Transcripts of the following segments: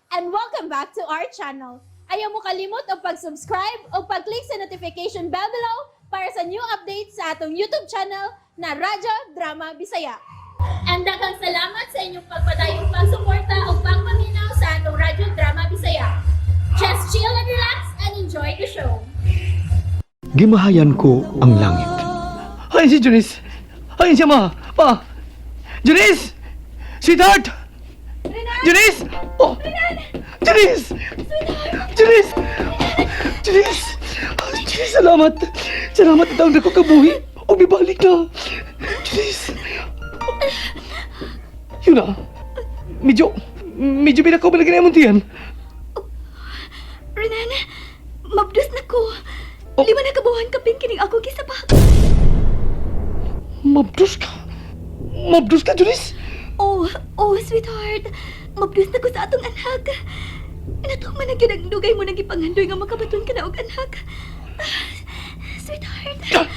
And welcome back to our channel. Ayaw mo kalimot og pag-subscribe o pag-click sa notification bell below para sa new updates sa atong YouTube channel na Radyo Drama Bisaya. And daghang salamat sa inyong pagpadayong pagsuporta o pagpaminaw sa atong Radyo Drama Bisaya. Just chill and relax and enjoy the show. Gimahayan ko ang langit. Ay, si Janice! Ay, siya ma! Pa! Janice! Sweetheart! Janice! Oh! Janice! Janice! Janice! Janice, salamat! Salamat at ang ko kabuhi. O bibalik na. Janice! Yun na. Medyo binakaw ba lagi na tiyan? Renan, mabdos na ko. Oh. 5 na kabuhan kapin kining ako gisabak. Mabdos ka. Mabdos ka, Janice! Oh, sweetheart. Mabdos na ko sa atong anak. Natuman na gyud ang dugay mo nang gipangandoy nga makabaton ka na og anak. Ah, sweetheart. Ah,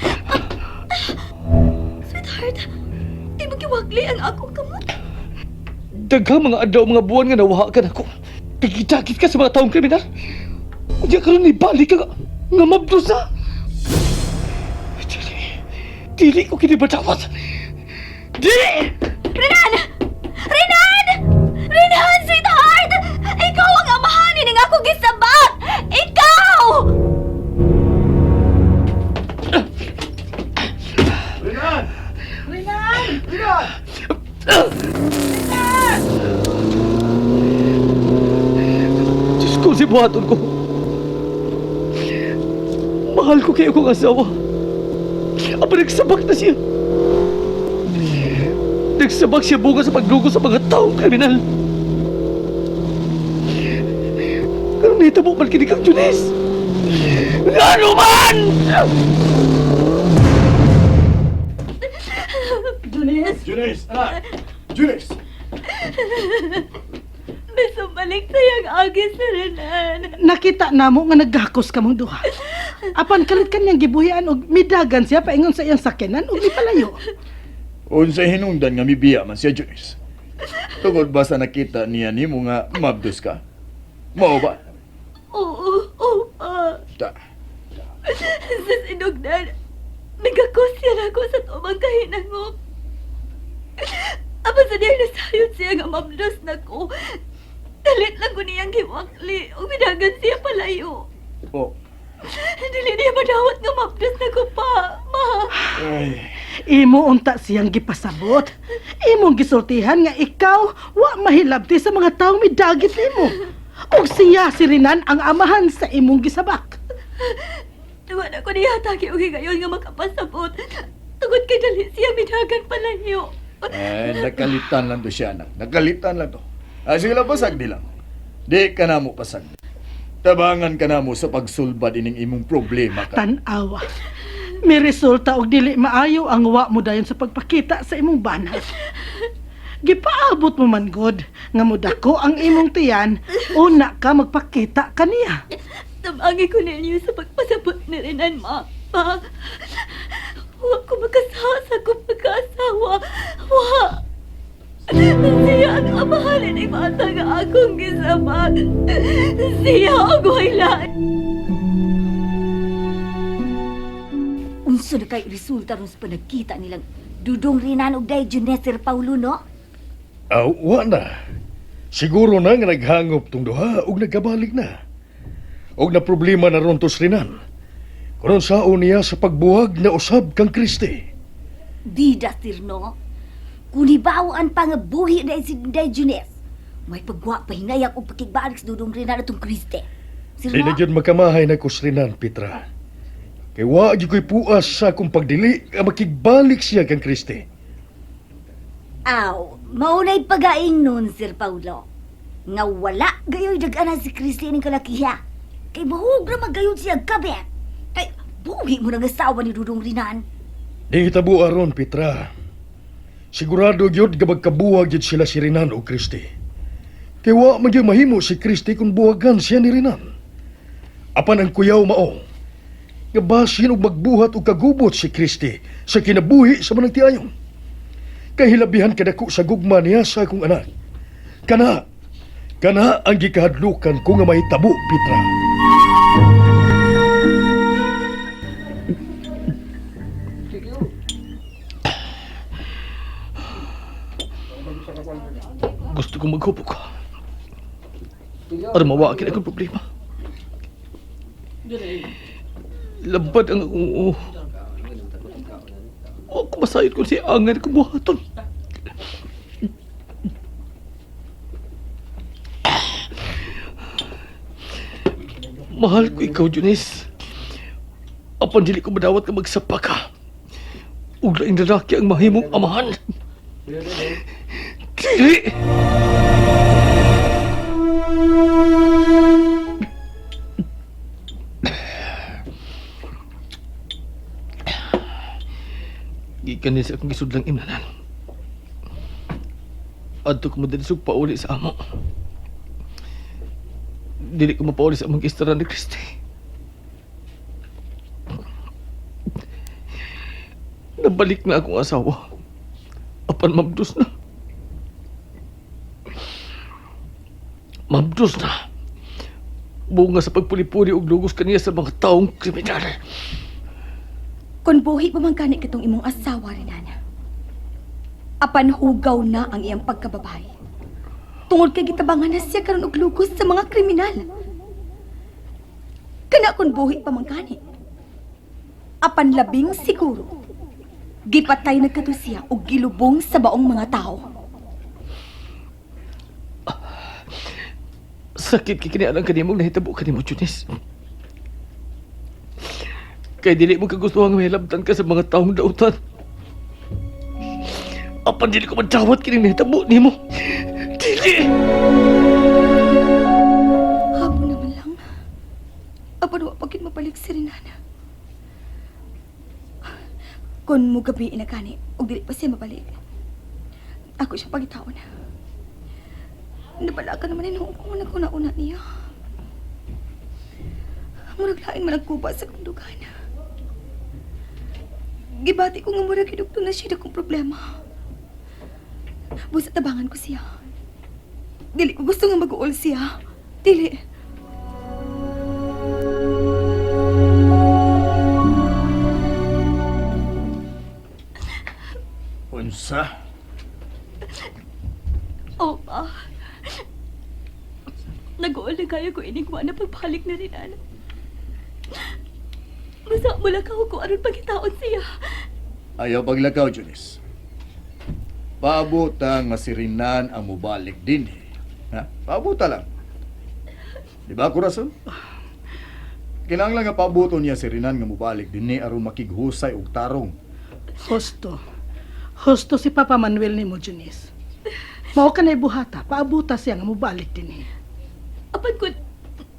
sweetheart, di mo giwagli ang akong kamot. Daghang mga adlaw, mga buwan nga nawaha ka nako. Pigidagit ka sa mga taong kriminal. Unya karon ni balik ka nga, nga mabdos na. Dili, dili ko kini badawat. Dili! Renan! Renan! Renan, sweetheart! Ikaw ang amahan ng ako gisabak! Ikaw! Renan! Renan! Renan! Diyos ko, si buhaton ko. Mahal ko kayo kong asawa. Aba, nagsabak na siya. Nagsabak siya bukas sa paglugo sa mga taong kriminal. Pero nahitabo man kini kang Junis. Ano man! Janice! Anak! Janice! Bisumalik sayang agi sa Renan. Nakita namo nga naggakos kamong duha. Apan kalit kanyang gibuhian og midagan siya paingon sa iyang sakyanan og mipalayo. Unsay hinungdan nga mibiya man siya, Janice? Tungod ba sa nakita niya nimo nga mabdos ka? Mao ba? Oo, oo pa. Ta. Sa sinugdan, nagakos siya na ako sa tumang kahinangop. Apa sa diyang nasayod siya nga mabdos na ko. Dalit lang ko niyang giwakli. O midagan siya palayo. Oh. Dili niya madawat nga mabdos na ko pa, ma. Ay. Imo unta siyang gipasabot. Imong gisultihan nga ikaw wa mahilabti sa mga taong midagit nimo. Og siya si Renan ang amahan sa imong gisabak. Tuwa na ko niya atake og higayon nga makapasabot. Tungod kay dali siya midagan palayo. Ay, nakalitan lang to siya, anak. Nakalitan lang to. Ah, sige lang, pasag di lang. Di ka na mo pasag. Tabangan ka na mo sa pagsulbad ining imong problema ka. Tan-awa. May resulta og dili maayo ang wa mo dayon sa pagpakita sa imong bana. Gipaabot mo man god nga modako ang imong tiyan, una ka magpakita kaniya. Tabangi ko ninyo sa pagpasabot ni Renan, ma. Pa, wa ko makasawa sa akong pagkaasawa. Wa! Siya ang amahalin ni bata nga akong gisabak. Siya ang wala. Unsa na kay resulta ron sa panagkita nilang Dudong Renan og Day Juneser Paulo, no? Aw, wa na. Siguro na nga naghangop tong duha ug nagkabalik na. Og na problema na ron to Rinan. Kuno sao niya sa pagbuhag na usab kang Kristi. Bida, sir, no? Kung hibawaan pa nga buhi na si Day Junes, may pagwa pa hinayak og pakigbalik sa Dudong Renan atong Kriste. Sir, Di no? na gyud makamahay na ko Rinan, Petra. Kay wa gyud ko'y puas sa akong pagdili nga makigbalik siya kang Kristi. Aw, maunay pagaing nun, Sir Paulo. Nga wala gayoy dag-ana si Kristi ning kalakiha. Kay mahug ra magayod siya kabet. Kay buhi mo nang asawa ni Dudong Renan. Di hitabo aron, Petra. Sigurado gyud nga magkabuhag gyud sila si Renan og Kristi. Kay wa man gyud mahimo si Kristi kung buhagan siya ni Renan. Apan ang kuyaw mao nga basin og magbuhat og kagubot si Kristi sa kinabuhi sa manang tiayon. Kay hilabihan kadako sa gugma niya sa akong anak. Kana Kana ang gikahadlukan ko nga mahitabo, Petra. Gusto kong maghubog. Para mawa akin akong problema. Labad ang akong oo. Huwag ko masayod kung si Angan kung buhaton. Mahal ko ikaw, Junis. Apan dili ko madawat nga magsapa ka. Ug laing lalaki ang mahimong amahan. Dili! Gikan din sa akong gisudlang imnanan. Adto ko madalisog pauli sa amo. Dili ko mapauli sa among gistaran ni Christy. Nabalik na akong asawa. Apan mabdos na. Mabdos na. Bunga sa pagpuli-puli og lugos kaniya sa mga taong kriminal. Kung buhi pa man gani katong imong asawa Renan. Apan hugaw na ang iyang pagkababay. Tungod kay gitabangan na siya karon og lugos sa mga kriminal. Kana kung buhi pa man gani. Apan labing siguro, gipatay na kato siya og gilubong sa baong mga tao. Sakit kay kini alang kanimong nahitabo kanimo, Junis. Kay dili mo kagustuhan nga mahilabtan ka sa mga taong dautan. Apan dili ko madawat kining nahitabo nimo. Dili! Hapon naman lang. Apan wa pagid mabalik si Renana. Kung mo gabi na gani, og dili pa siya mabalik. Ako siya pagitaon. Nabala ka naman hinuon ko naguna-una niya. Murag lain man nagkuba sa kundugan. Gibati ko nga murag hidugto na siya akong problema. Busa tabangan ko siya. Dili ko gusto nga mag-uol siya. Dili. Unsa? Opa. Nag-uol na kayo ko inigwa na pagbalik na rin, ana. Basta mula ka ko aron pagkitaon siya. Ayaw paglakaw, Junis. Paabota nga si Renan ang mubalik din. Eh. Ha? Paabota lang. Di ba, Corazon? Kinahanglan nga paaboto niya si Renan nga mubalik din ni aron makighusay og tarong. Husto. Husto si Papa Manuel nimo, Janice. Mao ka na ibuhata, paabuta siya nga mobalik dinhi. Apan ko,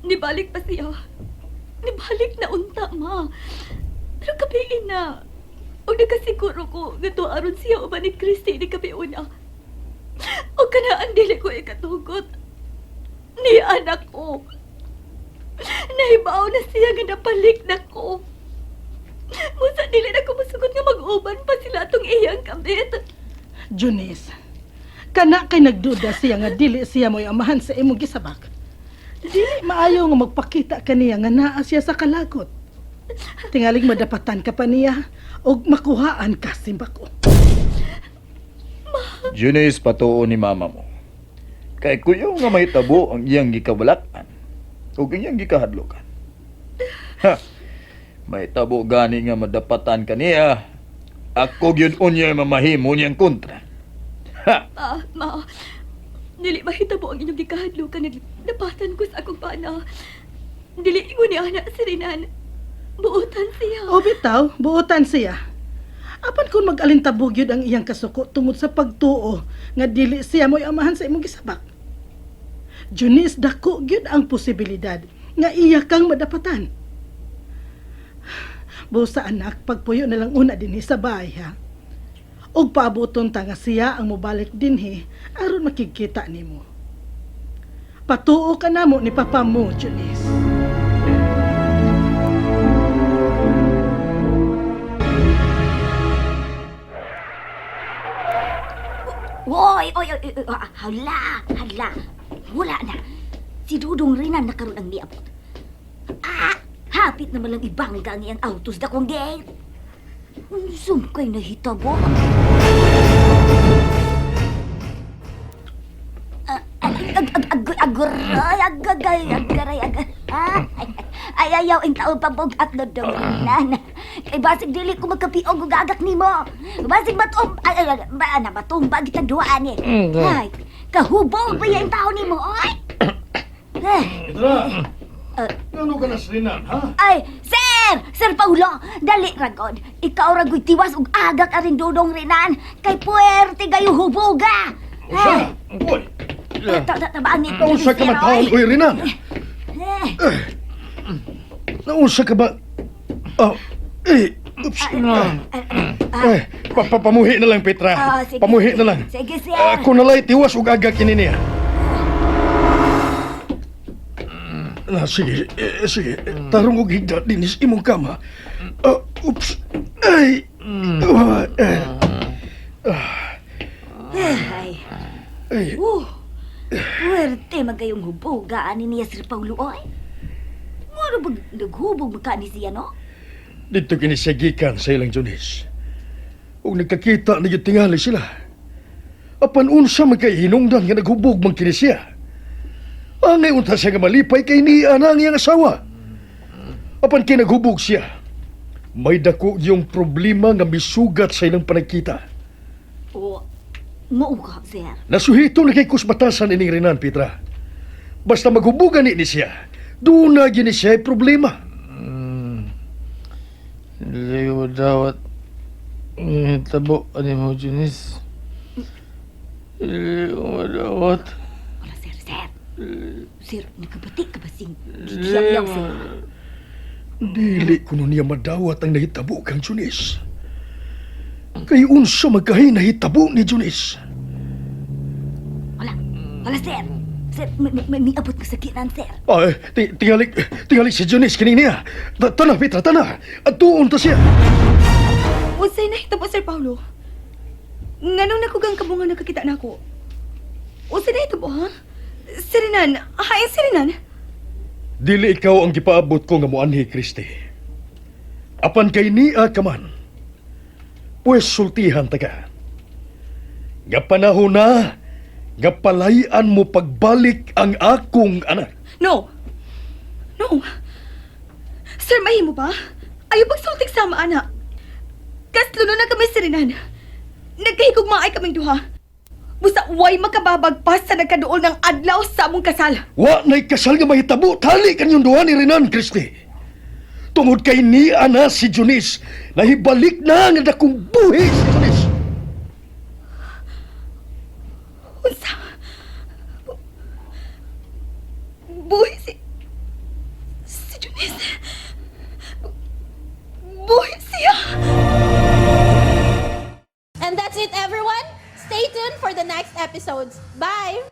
nibalik pa siya. Nibalik na unta, ma. Pero kapiin na. Og nakasiguro ko nga tuaron siya uban ni Christy ni kapiuna. O kanaan dili ko ikatugot. Ni anak ko. Nahibaw na siya nga napalik na ko. Musa dili na ko masugot nga mag-uban pa sila atong iyang kabit. Janice, kana kay nagduda siya nga dili siya mo'y amahan sa imong gisabak. Dili maayo nga magpakita kaniya nga naa siya sa kalagot. Tingaling madapatan ka pa niya og makuhaan ka simbako. Junis, patuo ni mama mo. Kay kuyaw nga mahitabo ang iyang gikawalak-an ug iyang gikahadlokan. Ha! Mahitabo gani nga madapatan kaniya. Ako gyud unya mamahimo niyang kontra. Ha! Ah, ma. Dili mahitabo ang inyong gikahadlukan nga napatan ko sa akong pana. Dili ingon ni ana si Renan. Buotan siya. O bitaw, buotan siya. Apan kung mag-alintabog yun ang iyang kasuko tungod sa pagtuo nga dili siya mo'y amahan sa imong gisabak. Junice, dako gyud ang posibilidad nga iya kang madapatan. Busa anak, pagpuyo na lang una dinhi sa bahay ha. Og paaboton ta nga siya ang mobalik dinhi aron makigkita nimo. Patuo ka namo ni papa mo, Junice. Woy, oy, oy, oy, ah, hala, hala. Wala na. Si Dudong Renan na karon ang niabot. Ah, hapit naman lang ibangga ang iyang autos dakong gate. Unsam kay nahitabo? Ah, ag ag ag ag aguray agagay agaray ag ah, ay, ay ayaw ang taon pabugat na dong Renan. Kay basig dili ko magkapiog og agak nimo. Basig matum ay, ay, ay, ba na matumba kitang duhaan eh. Ay, kahubog ba yung tao nimo oy? Ay, Petra! Ah. Ngano ka na si Renan, ha? Ay, sir! Sir Paulo, dali ragod. Ikaw ragoy tiwas og agak aring dudong Renan. Kay puwerte gayo huboga. Usa! Uy! Tabaan ni Naunsa ka man taon, uy, Renan? Eh, Naunsa ka ba? Oh, eh, oops. Eh, pamuhi na lang, Petra. Ah, sige, Pamuhi sige. na lang. Sige, sir. Ako na lang tiwas ug aga kini niya. Na, sige, eh, sige. Tarong og higda dinis imong kama. Ah, oops. Ay. Ah, eh. Ay, Ay. Puwerte magayong huboga ani niya Sir Paulo oy. Muro bag naghubog magka ni siya no? Dito kini siya gikan sa ilang Junis. Ug nagkakita na gyud tingali sila. Apan unsa man kay hinungdan nga naghubog man kini siya. Angay unta siya nga malipay kay niya na ang iyang asawa. Apan kay naghubog siya, may dako yung problema nga misugat sa ilang panagkita. O, mao ka, sir. Nasuhito na kay kusbatasan ining Renan, Petra. Basta maghubugan ni siya, doon na gini siya ay problema. Dili ko dawat tabo ani mo, Janice. Dili ko madawat. Wala, sir, sir. Sir, nagkabati ka ba sing gigiyaw sir? Dili kuno niya madawat ang nahitabo kang Junis. Kay unsa magkahi nahitabo ni Junis. Wala, wala, sir. Sir, may miabot ka sa kinan, sir. Ay, tingali, tingali si Junis kining niya. Tana, Petra, tana. At tuon ta siya. Unsay nahitabo, Sir Paulo? Nganong nakugang ka mo nga nakakita nako? Unsay nahitabo, ha? Si Renan, hain si Renan. Dili ikaw ang gipaabot ko nga moanhi, Kristi. Apan kay niya ka man, pues sultihan ta ka. Nga panahon na, nga palayan mo pagbalik ang akong anak. No. No. Sir, mahimo ba? Ayaw pagsultik sama, ana. Kasluno na kami si Renan. Nagkahigugmaay kaming duha. Busa way makababagpas sa nagkaduol ng adlaw sa among kasal. Wa na'y kasal nga mahitabo, tali kanyong duha ni Renan, Kristi. Tungod kay niya na si Junis, nahibalik na nga dakong buhi si Junis. Unsa? Buhi si... Si Junice. Buhi siya. And that's it, everyone. Stay tuned for the next episodes. Bye!